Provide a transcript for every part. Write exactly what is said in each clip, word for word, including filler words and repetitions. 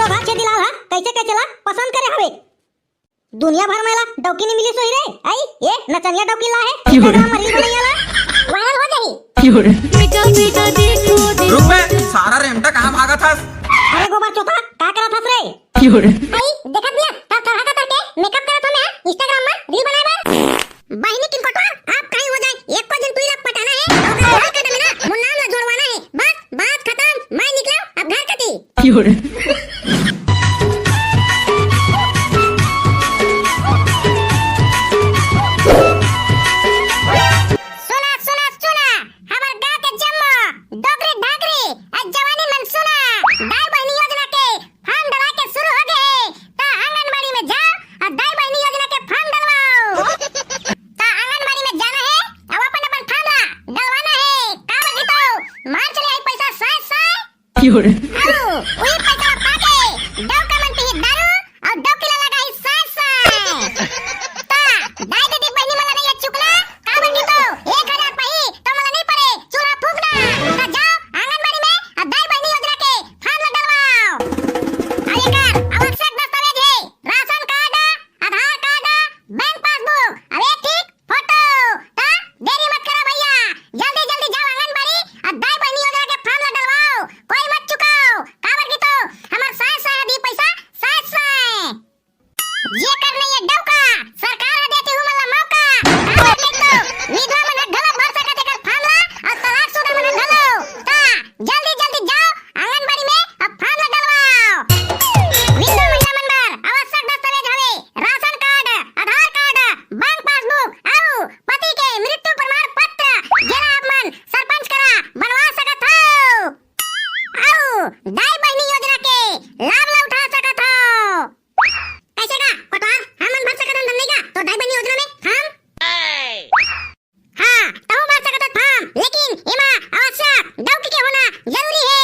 तोहार छेदीलाल ह कइसे कइसे ला पसंद करे हवे। दुनिया भर में ला डौकी नइ मिलिस होही रे। अई, ये नचनिया डौकी ला हे, Instagram में reel बनइया ला। Viral हो जाही। रुक बे, सारा रेमटा कहाँ भागत हस? अरे गोबर चोथा, का करत हस रे? अई, देखत नइ हस, थरथरा के करके makeup करत हँव मैं, Instagram में reel बनाए बर। बहिनी किनकोटवा, अब कहीं हो जाए, एको झन टुरी ला पटाना हे, ओकर आधार कार्ड में ना मोर नाम ला जोड़वाना हे। बस, बात खतम, मैं निकलँव अब घर कती। सुना, सुना, सुना, हमर गाँव के जम्मो डोकरी ढाकरी अउ जवानी मन सुना, दाई बहिनी योजना के form डलाए के शुरू हो गे हे, त आंगनबाड़ी में जाव अउ दाई बहिनी योजना के form डलवाव। त आंगनबाड़ी में जाना हे अउ अपन अपन form ला डलवाना हे। का बोलही तो मार्च ले आई पैसा साय साय। अउ उही पैसा ला पाके डौका मन पीही दारू अउ डौकी ला लगाही साय साय। त दाई दीदी बहिनी मन ला नइ हे चुकना, काबर कि तो एक हजार पाही त मोला नइ परे चूल्हा फूकना। त जाव आंगनबाड़ी में अउ दाई बहिनी योजना के form ला डलवाव। अउ एकर आवश्यक दस्तावेज हे राशन कार्ड, आधार कार्ड, बैंक पासबुक, अउ एक ठीक फोटो। त देरी मत करा भइया, जल्दी जल्दी जाव आंगनबाड़ी अउ दाई बहिनी योजना के form ला डलवाव। कोई मत चुकाव, काबर कि तो हमर साय साय दी पैसा साय साय। जेकर नइ हे डौका, सरकार ह देथे उमन ला मौका। काबर के तो विधवा मन ह घलो भर सकत हे एकर form ला, अउ तलाकशुदा मन ह घलो। त जल्दी जल्दी जाव आंगनबाड़ी में अउ form ला डलवाव। विधवा महिला मन बर आवश्यक दस्तावेज हवे राशन कार्ड, आधार कार्ड, बैंक पासबुक अउ पति के मृत्यु प्रमाण पत्र, जेला आप मन सरपंच करा बनवा सकत हव। अउ दाई बहिनी योजना के लाभ ला उठा सकत हव। कइसे गा कोटवार, हमन भर सकत हन धन नइ गा तोर दाई बहिनी योजना में form? हाँ, तहूँ भर सकत हस form, लेकिन एमा आवश्यक डौकी के होना जरूरी हे।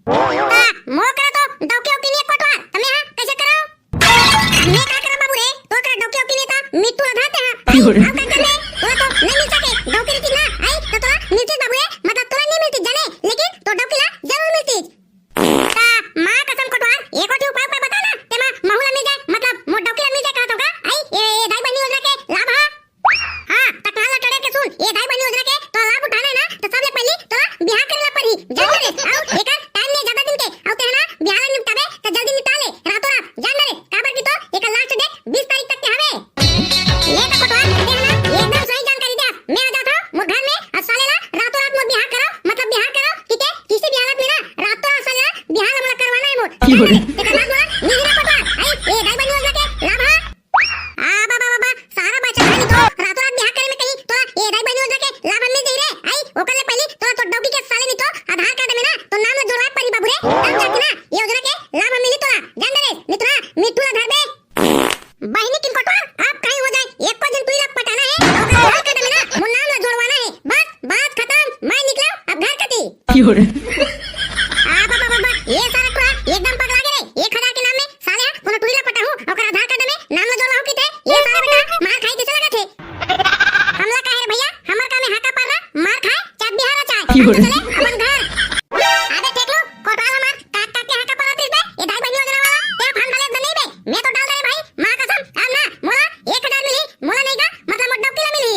त मोर करा तो डौकी औकी नइ हे कोटवार, त मैं हा कइसे करँव? मैं का करँव बाबू रे, तोर करा डौकी औकी नइ हे त मिट्ठू ला धर तें हा। अउ का करबे? तोला तो नइ मिल सके, डौकी रहितिस ना, अई, त तोला मिलतिस बाबू रे, मतलब तोला नइ मिलतिस जाने, लेकिन तोर डौकी ला जरूर मिलतिस। त माँ कसम कोटवार, एको ठे उपाय, उपाय बता ना, तेमा महूँ ला मिल जाए, मतलब मोर डौकी ला मिल जाए कहत हँव का? अई, ए, ए दाई बहिनी योजना के लाभ हा? हाँ, त कान ला टेढ़ के सुन, ए दाई बहिनी योजना के तोला लाभ उठाना हे ना, त सबले पहिली तोला बिहाव करे ला परही, जान डरेस, अउ एकर time नइ हे जादा दिन के, अउ तें हा ना बिहाव ला निपटाबे, त जल्दी निपटा ले, रातों रात, जान डरेस, काबर कि तो एकर last date बीस तारीख तक के हवे। ले त कोटवार, तें हा ना एकदम सही जानकारी देस, मैं आ जात हँव मोर घर में, अउ साले ला रातों रात मोर बिहाव कराव, मतलब बिहाव कराव, ठीक हे, किसी भी हालत में ना रातों रात साले ला बिहाव ला मोला करवाना हे मोर। तेकर बाद मोला मिलही ना कोटवार। अई, ए दाई बहिनी योजना के लाभ हा? आ बाबा, बाबा, सारा बाचा खानी तो रातों रात बिहाव करे में कहीं तोला ए दाई बहिनी योजना के लाभ मिल जाही रे। अई, ओकर ले पहिली तोला तोर डौकी के साले नइ तो आधार कार्ड में ना तोर नाम ला जोड़वाए परही बाबू रे। तब जाके ना योजना के लाभ मिलही तोला। जान डरेस, नइ तो ना मिट्ठू ला धरबे। बहिनी किनकोटवा, अब कहीं हो जाए, एको झन टुरी ला पटाना हे, ओकर आधार कार्ड में ना मोर नाम ला जोड़वाना हे। बस, बात खतम, मैं निकलँव अब घर कती। आ बाबा, बाबा, ए सारा कोटवार एकदम पगला गे रे। एक हजार के नाम में साले हा कोनो टुरी ला पटाहूँ, ओकर आधार कार्ड में नाम ला जोड़वाहूँ कहिथे। ए सारा बेटा मार खाही जइसे लगत हे। हमला का हे रे भइया, हमर का में हाका पारना, मार खाए, चाहे बिहाव ला चाहे। अब तो चले अपन घर। अबे ठेकलू, कोटवार हमर काट काट के हाका पारत रहिस बे, ए दाई बहिनी योजना वाला, तें form डाले नइ बे, मैं तो डाल दे रे भाई, माँ कसम, अब ना, मोला एक हजार मिलही, मोला नइ गा, मतलब मोर डौकी ला मिलही।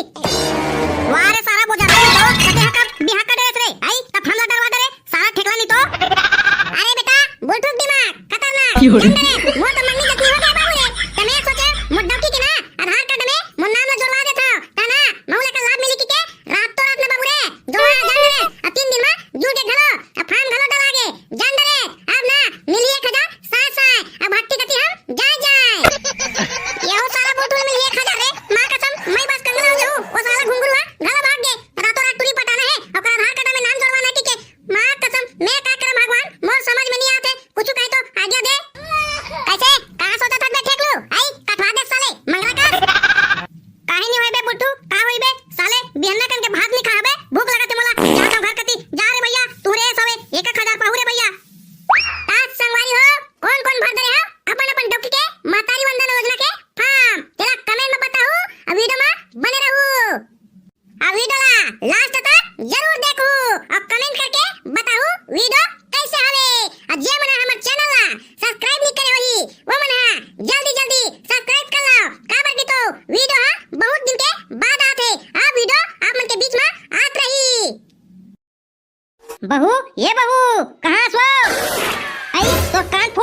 वाह रे सारा बोझा, तो कते हाका बिहाव कर डरेस रे, अई, त form ला डलवा दे रे, सारा ठेकला नइ तो। अरे बेटा, बुलठुक दिमाग, खतरनाक। जान डरेस, मोर तो मंगनी जतनी हो गे बाबू रे। त मैं सोचेंव, मोर डौकी के ना, आधार कार्ड में मोर नाम ला जोड़वा देथँव। त ना, महूँ ला एकर लाभ मिलही कहिके, रातों रात ना बाबू रे, जोड़वा जान डरेस। अउ तीन दिन में जुड़ गे घलो, अउ form घलो डला गे। जान डरेस, अब ना, मिलही एक हजार, साय साय, अब भट्टी कती हम जाए जाए। एहू सारा बुलठुक मिलही एक हजार रे, माँ कसम, मैं बस कंगना हो जाहूँ, ओ साला घुंघरू हा, घलो भाग गे। रातों रात टुरी पटाना हे, ओकर आधार कार्ड में नाम जोड़वाना हे, ठीक हे। माँ कसम, मैं का करँव भगवान, मोर समझ में नइ आत हे, कुछु कहे तो आज्ञा दे।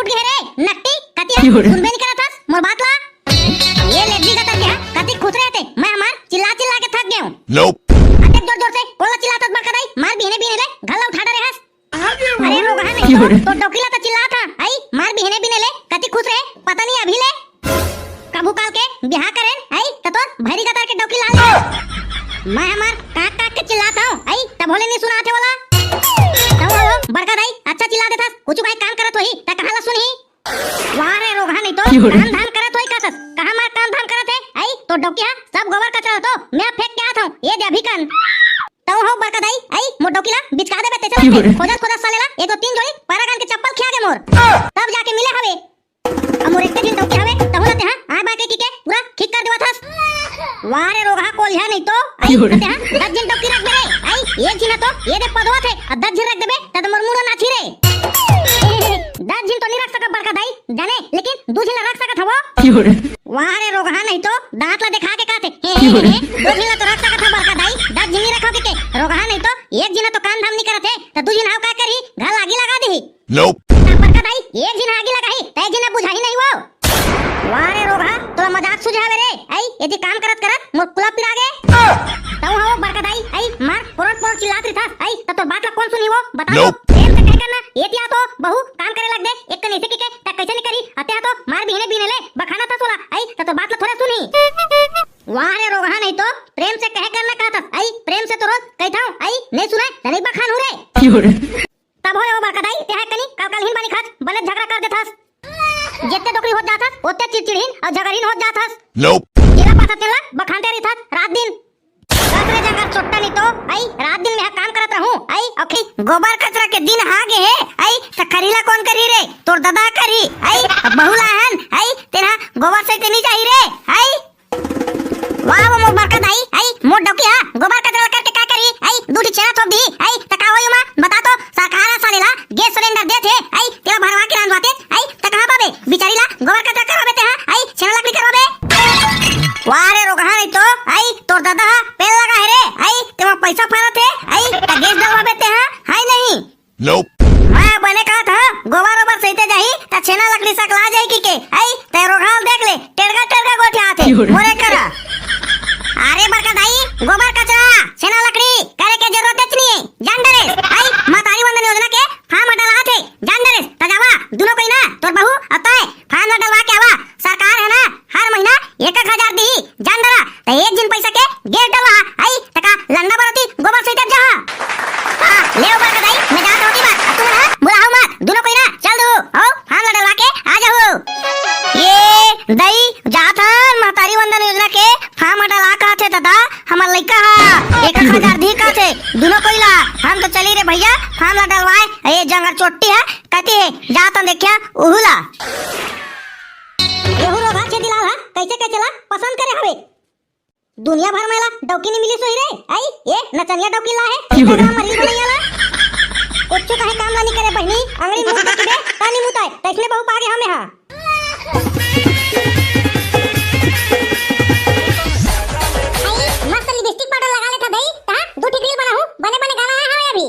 उठ गे रे नट्टी, कति ह? सुनबे नहीं करत हस मोर बात ला। ये लेद्दी गतर के ह, कति खुसरे हे ते, मैं हमार चिल्ला चिल्ला के थक गेंव। Nope। अतेक जोर जोर से कोन ला चिल्लाथस बड़का दाई, मार बिहने बिहने ले घर ला उठा डरे हस। अरे रोगहा नहीं तो, तोर डौकी ला तो चिल्लाथंव, अई मार बिहने बिहने ले कति खुसरे हे, पता नहीं अभी ले। कभू काल के बिहा करेन, अई त तोर भैरी गतर के डौकी ला ले। मैं हमार काक काक के चिल्लाथंव, अई तभो ले नहीं सुनाथे ओला। तब वो बड़का दाई अच्छा चिल्ला देथस, कुछु भाई काम करत होही, त कहाँ ला सुनही? वाह रे रोगहा नहीं तो, काम धाम करत होही कहथस, कहाँ मार काम धाम करत हे, अई तोर डौकी ह सब गोबर कचरा ल तो मैं फेंक के आथंव, ये दे अभी कन। तब हो बड़का दाई, अई मोर डौकी ला बिचका देबे ते चला, खोजत खोजत साले ला एक दो तीन जोड़ी परागन के चप्पल खिया गे मोर, तब जाके मिले हवे। अब मोर एक झिन डौकी हवे, तहू ला तेहा आय बाय कहिके पूरा खिक कर देवत हस। वाह रे रोगहा कोलिहा नहीं तो, अई तेहा दस झिन डौकी रख दे रे, अई एक झिन ह तो ये दे पदवा थे, अउ दस झिन रख देबे त मोर मुड़ो नाची रे। दस झिन तो नहीं रख सकत बड़का दाई जाने, लेकिन दू झिन ला रख सकत हवो। वाह रे रोगहा नहीं तो, दांत ला देखा के कहथे, हे, हे, हे, दू झिन ला तो रख सकत हव बड़का दाई, दस झिन नहीं रखव कहिके, रोगहा नहीं तो एक झिन ह तो काम धाम नहीं करत हे, त दू झिन ह का करही, घर ला आगी लगा देही। Nope। त बड़का दाई, एक झिन आगी लगाही, त एक झिन बुझाही नहीं वो। वाह रे रोगहा, तोला मजाक सूझे हवे रे। अई, एती काम करत करत मोर कुला पिरा गे। तहू हो बड़का दाई, अई मार पोरोट पोरोट चिल्लात रहिथस। अई, त तोर बात ला कोन सुनही वो? बता तो। Nope। प्रेम से कहे कर ना, एती आ तो बहू काम करे लग दे। एक कन ऐसे कहिके, त कैसे नहीं करही? अते आ तो मार बिहने बिहने ले बखानथस ओला। अई, त तोर बात ला थोरे सुनही। वाह रे रोगहा नहीं तो, प्रेम से कहे कर ना कहथस। अई, प्रेम से तो रोज कहिथंव। अई, नहीं सुनय, त नहीं बखानहूं रे। तब होय ओ बड़का दाई, तेहा कनी कल कल हिन बानी खाच, बने झगड़ा कर देथस। जेते डोकरी होत जाथस, ओते चिड़चिड़हिन अउ झगड़हिन होत जाथस। Nope। जेला पाथस तेला बखानते रहिथस रात दिन। कस रे जंगर चोट्टा नहीं तो, अई रात दिन में हा काम करत रहूं, अई अखी गोबर कचरा के दिन हा गे हे, अई त खरी ला कोन करही रे, तोर ददा करही, अई बहू ला हन, अई तेहा गोबर सहिते नहीं जाही रे, अई। वाह वो मोर बड़का दाई, अई मोर डौकी हा गोबर कचरा करके का करही, अई दू ठी छेना थोप दिही, अई त का होही ओमा बता तो, सरकार हा साले ला गैस सिलेंडर देथे, अई तेला भरवा के रांधवाथे, अई त कहां पाबे बिचारी ला गोबर कचरा करवाबे तेहा, अई छेना लकड़ी करवाबे। वाह रे रोगहा नहीं तो, अई तोर ददा हा पेड़ लगा हे रे, अई तेमा पैसा फरत हे, अई त गैस डलवाबे तेहा, हाय नहीं। Nope। मैं बने कहत हंव, गोबर ओबर सहिते जाही, त छेना लकड़ी सकला जाही कहिके। अई, तैं रोगहा ल देख ले, टेड़गा टेड़गा गोठियाथे, मोरे करा। अरे बड़का दाई, गोबर कचरा, छेना लकड़ी करे के जरूरत नहीं हे, जान डरेस। अई, महतारी वंदन योजना के फार्म डलाथे, जान डरेस। त जावा, दुनो कोई ना, तोर बहू अउ तैं फार्म ला डलवा के आवा, सरकार हे ना, हर महीना एक एक हजार दिही, जान डरा, त एक झिन पैसा के गैस डलवा, अई त का लंडा बरोती गोबर सहिते जाहा। हां, ले ओ बड़का दाई, मैं जात हंव ओती बर, अउ तुमन हा बुलाहू मत, दुनो कोई ना, चल दू, हो, फार्म ला डलवा के आ जाहू। ये दाई, जात हन महतारी वंदन योजना के फार्म डला कहथे ददा, हमर लइका हा एक एक हजार दिही कहथे, दुनो कोई ला, हम तो चली रे भैया, फार्म ला डलवाए, ये जंगर चोट्टी हा, कती हे, जात हन देखिया, उहू ला। एहू रोगहा छेदीलाल हा कइसे कइसे ला पसंद करे हवे। दुनिया भर में ला डौकी नी मिलिस होही रे। अई, ए नचनिया डौकी ला हे, Instagram में reel बनइया ला। कुछु कहे काम ला नी करे बहिनी, अंगड़ी मुत के किबे, ता नी मुताय, तइसने बहू पागे हमें हा। अई, मस्त lipstick powder लगा लेथा दई, तहां दू ठी reel बनाहूं, बने बने गाना आय हवे अभी।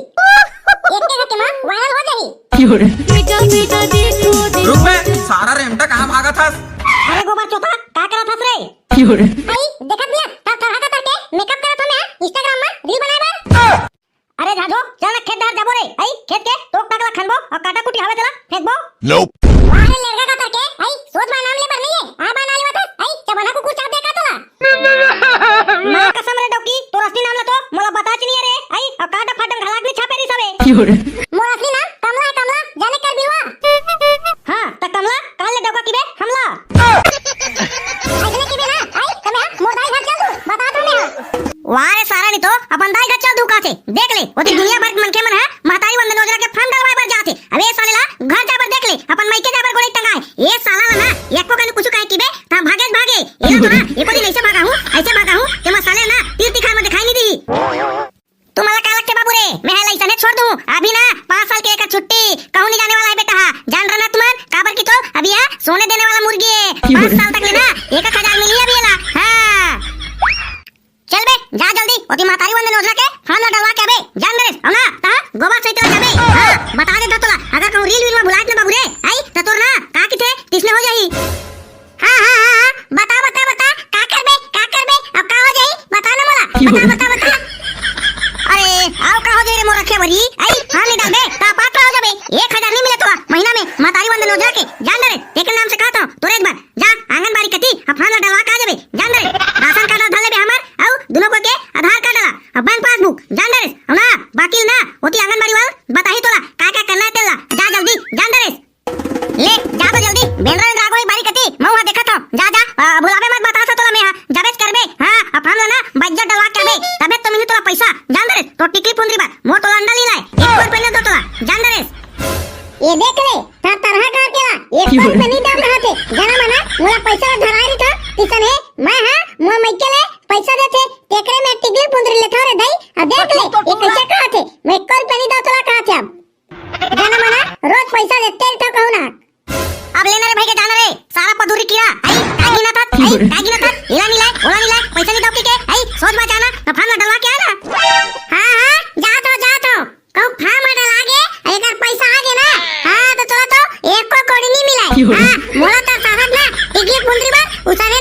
एक के झटके में viral हो जाही। रुक बे, सारा रेमटा कहां भागत हस? अरे गोबर चोथा, का करत हस रे? अई, देखत बिया, तब थरहा का तरके makeup करत हो मैं, Instagram में reel बनाए बर। अरे झाझो, चल ना खेत डहर जाबो रे। अई, खेत के टोक टाक ला खनबो अउ काटा कुटी हवे तेला फेंकबो। वाह रे लेरगा का तरके, अई, सोच बा नाम ले बर नहीं है, आ बा नाम लेवत हस, अई, चबना कुकुर चाप दे का तोला? मां कसम रे डौकी, तोर असली नाम ला तो मोला बताच नहीं है रे। अई, अउ काटा फाटन घलाक नहीं छापे रही सबे। मोर असली नाम कमला है, कमला, जाने कर बिलवा। हां, त कमला, काल ले डौका किबे हमला। अइसने किबे ना, अई, तमे हा, मोर दाई घर चल दू, बता दू मैं हा। वाह रे सारा नी तो, अपन दाई घर चल दू कहथे। देख ले, ओती दुनिया भर के मनखे मन हा महतारी वंदन योजना के form डलवाए बर जाथे। अबे साले ला घर जाए बर देख ले, अपन मइके जाए बर गोड़े टंगाए। ए साला ला ना, एको कन कुछु कहे किबे, त भागे भागे। ए ला तो ना, एको दिन अइसे भगाहूं, अइसे भगाहूं, तेमा साले ना, तीर तिखार में दिखाई नहीं दी। तुमला का लगथे बाबू रे, मैं हा अइसने छोड़ दूं। अभी ना पांच साल के एक छुट्टी, कहूं नहीं जाने वाला है बेटा हा। जान रहा ना तुमन, काबर की तो अभी हा सोने देने वाला मुर्गी है। पांच साल तक ले ना एक एक हजार मिली अभी एला। हां। चल बे, जा जल्दी, ओती महतारी वंदन योजना के form ला डलवा के आबे। जान दे रे, अउ ना, तहां गोबर सहित ला जाबे। हां, बता देथंव तोला, अगर कहूं reel वील में भुलात ना बाबू रे, अई, त तोर ना हाँ, हाँ, हाँ, हाँ, बता, बता, बता, का करबे, का करबे, अब का हो जाई, बता ना मोला, बता, बता, बता। अरे, आओ का हो जाई रे मोर रखे बरी, आई, हाँ नहीं डालबे, का पात हो जाबे, एक हजार नहीं मिले तोला, महीना में, महतारी वंदन योजना के, जान दे रे, तेकर नाम से कहत हूँ, तोरे एक बार, जा, आंगनबाड़ी कती, अब form ला डलवा के आ जाबे, जान दे रे, राशन कार्ड ला धर लेबे हमर, अउ दुनो को के आधार कार्ड ला, अब बैंक पासबुक, जान दे रे, अब ना, बाकी ना, ओती आंगनबाड़ी वाला बताही तोला, का का करना है तेला, जा जल्दी, जान दे रे। ले, जा तो जल्दी, बेंदरा बेंदरा आगो एक बारी कती, मैं वहाँ देखत हूँ। जा, जा, अ, भुलाबे मत, बतास तोला मैं, हाँ, जाबेच करबे, हाँ, अब form ला ना, बज्जर डलवा करबे, तबे तो मिली तोला पैसा, जान दे रे, तो टिकली फुंदरी बार, मोर तोला अंडा ली लाए, एक रुपया नहीं दो तोला, जान दे रे। ये देख ले, तार तरहा कहाँ के ला, एक रुपया नहीं दो कहाँ थे, जाना मना, मोला पैसा ला धराए रही था, किसन है, मैं हाँ, मोर मइके ले, पैसा देथे, तेकरे में टिकली फुंदरी लेथा रे दई, अब देख ले, ये कैसे कहाँ थे, मैं एक रुपया नहीं दो तोला कहाँ थे अब। जाना मना, रोज पैसा देते रहिथव कहूँ ना। अब लेना रे भाई के जाना रे, सारा पदुरी कीड़ा, आई, का गिना था, आई, का गिना था, इला नहीं लाए, ओला नहीं लाए, पैसा नहीं दो के, आई, सोच बा जाना, तो form ला डलवा के आना। हाँ, हाँ, जात हो, जात हो, कहूँ form ला डला गे, एकर पैसा आ गे ना, हाँ, तो चलो तो, एक को कोड़ी नहीं मिला है, हाँ, मोला तो साहब ना, टिकली फुंदरी बार, उसने